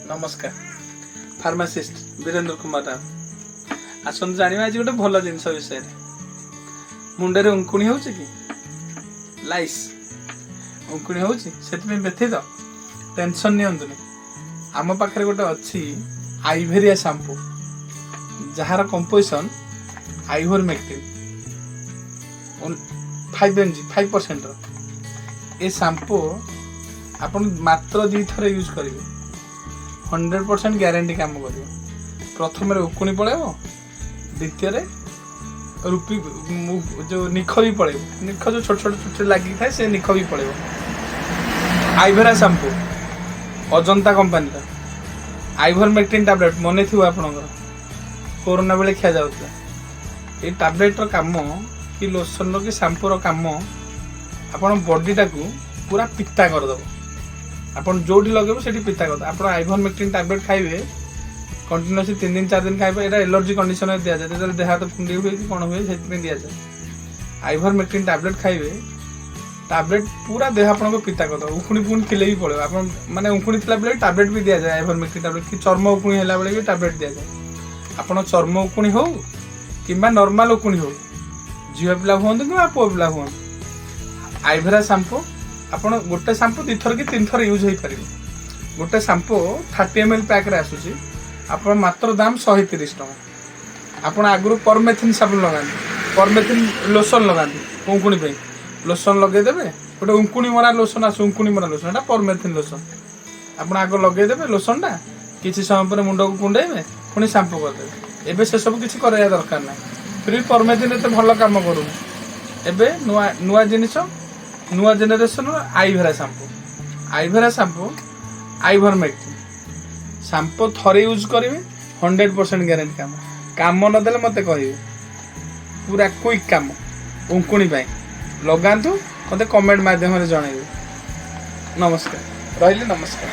ନମସ୍କାର। ଫାର୍ମାସିଷ୍ଟ ବୀରେନ୍ଦ୍ର କୁମାର ରାଉ। ଆସନ୍ତୁ ଜାଣିବା ଆଜି ଗୋଟେ ଭଲ ଜିନିଷ ବିଷୟରେ। ମୁଣ୍ଡରେ ଉଙ୍କୁଣି ହେଉଛି କି? ଲାଇସ୍ ଉଙ୍କୁଣି ହେଉଛି, ସେଥିପାଇଁ ବ୍ୟଥିତ? ଟେନସନ୍ ନିଅନ୍ତୁନି। ଆମ ପାଖରେ ଗୋଟେ ଅଛି ଆଇଭେରିଆ ସାମ୍ପୁ, ଯାହାର କମ୍ପୋଜିସନ୍ ଆଇଭରମେକ୍ଟିନ୍ 5 mg, 5%ର। ଏ ସାମ୍ପୁ ଆପଣ ମାତ୍ର 2 ଥର ୟୁଜ୍ କରିବେ, 100% ଗ୍ୟାରେଣ୍ଟି କାମ କରିବ। ପ୍ରଥମରେ ଉକୁଣି ପଳେଇବ, ଦ୍ୱିତୀୟରେ ରୁପି ଯେଉଁ ନିଖ ବି ପଳେଇବ। ନିଖ ଯେଉଁ ଛୋଟ ଛୋଟ ଚୁଟି ଲାଗିକି ଥାଏ, ସେ ନିଖ ବି ପଳେଇବ। ଆଇଭେରା ସାମ୍ପୁ ଅଜନ୍ତା କମ୍ପାନୀର। ଆଇଭରମେକ୍ଟିନ୍ ଟାବଲେଟ୍ ମନେ ଥିବ ଆପଣଙ୍କର, କୋରୋନା ବେଳେ ଖିଆ ଯାଉଥିଲା। ଏଇ ଟାବଲେଟ୍ର କାମ କି ଲୋସନର କି ସାମ୍ପୁର କାମ, ଆପଣ ବଡ଼ିଟାକୁ ପୁରା ପିତା କରିଦେବ। ଆପଣ ଯୋଉଠି ଲଗେଇବେ, ସେଠି ପିତା କରିଦେବ। ଆପଣ ଆଇଭରମେକ୍ଟିନ୍ ଟାବଲେଟ୍ ଖାଇବେ କଣ୍ଟିନ୍ୟୁଅସଲି 3 ଦିନ 4 ଦିନ ଖାଇବେ। ଏଇଟା ଏଲର୍ଜି କଣ୍ଡିସନରେ ଦିଆଯାଏ, ଯେତେବେଳେ ଦେହ ହାତ କୁଣ୍ଡେଇ ହୁଏ କି କ'ଣ ହୁଏ, ସେଥିପାଇଁ ଦିଆଯାଏ। ଆଇଭରମେକ୍ଟିନ୍ ଟାବଲେଟ୍ ଖାଇବେ, ଟାବଲେଟ୍ ପୁରା ଦେହ ଆପଣଙ୍କ ପିତା କରିଦେବ। ଉକୁଣି ପୁଣି ଥିଲେ ବି ପଳେଇବ। ଆପଣ ମାନେ ଉକୁଣି ଥିଲା ବେଳେ ଟାବଲେଟ୍ ବି ଦିଆଯାଏ, ଆଇଭରମେକ୍ଟିନ୍ ଟାବଲେଟ୍, କି ଚର୍ମ ଉକୁଣି ହେଲା ବେଳେ ବି ଟାବଲେଟ୍ ଦିଆଯାଏ। ଆପଣ ଚର୍ମ ଉକୁଣି ହଉ କିମ୍ବା ନର୍ମାଲ ଉକୁଣି ହଉ, ଝିଅ ପିଲା ହୁଅନ୍ତୁ କିମ୍ବା ପୁଅ ପିଲା ହୁଅନ୍ତୁ, ଆଇଭେରା ସାମ୍ପୁ ଆପଣ ଗୋଟେ ସାମ୍ପୁ 2 ଥର କି 3 ଥର ୟୁଜ୍ ହେଇପାରିବ। ଗୋଟେ ସାମ୍ପୁ 30 ml ପ୍ୟାକ୍ରେ ଆସୁଛି, ଆପଣ ମାତ୍ର ଦାମ 130 ଟଙ୍କା। ଆପଣ ଆଗରୁ ପରମେଥିନ୍ ସାବୁନ ଲଗାନ୍ତି, ପରମେଥିନ୍ ଲୋସନ୍ ଲଗାନ୍ତି ଉଙ୍କୁଣି ପାଇଁ। ଲୋସନ୍ ଲଗେଇଦେବେ, ଗୋଟେ ଉଙ୍କୁଣି ମରା ଲୋସନ୍ ଆସୁ, ଉଙ୍କୁଣି ମରା ଲୋସନ୍, ଏଟା ପରମେଥିନ୍ ଲୋସନ୍। ଆପଣ ଆଗ ଲଗେଇଦେବେ ଲୋସନ୍ଟା, କିଛି ସମୟ ପରେ ମୁଣ୍ଡକୁ କୁଣ୍ଡେଇବେ, ପୁଣି ସାମ୍ପୁ କରିଦେବେ। ଏବେ ସେସବୁ କିଛି କରିବା ଦରକାର ନାହିଁ। ଫିର୍ ବି ପରମେଥିନ୍ ଏତେ ଭଲ କାମ କରୁନି। ଏବେ ନୂଆ ନୂଆ ଜିନିଷ, ନୂଆ ଜେନେରେସନର ଆଇଭେରା ସାମ୍ପୁ। ଆଇଭେରା ସାମ୍ପୁ, ଆଇଭରମେକ୍ଟିନ୍ ସାମ୍ପୁ ଥରେ ୟୁଜ୍ କରିବେ, 100% ଗ୍ୟାରେଣ୍ଟି କାମ। କାମ ନଦେଲେ ମୋତେ କହିବେ। ପୁରା କୁଇକ୍ କାମ ଉଙ୍କୁଣି ପାଇଁ। ଲଗାନ୍ତୁ, ମୋତେ କମେଣ୍ଟ ମାଧ୍ୟମରେ ଜଣାଇବେ। ନମସ୍କାର, ରହିଲି, ନମସ୍କାର।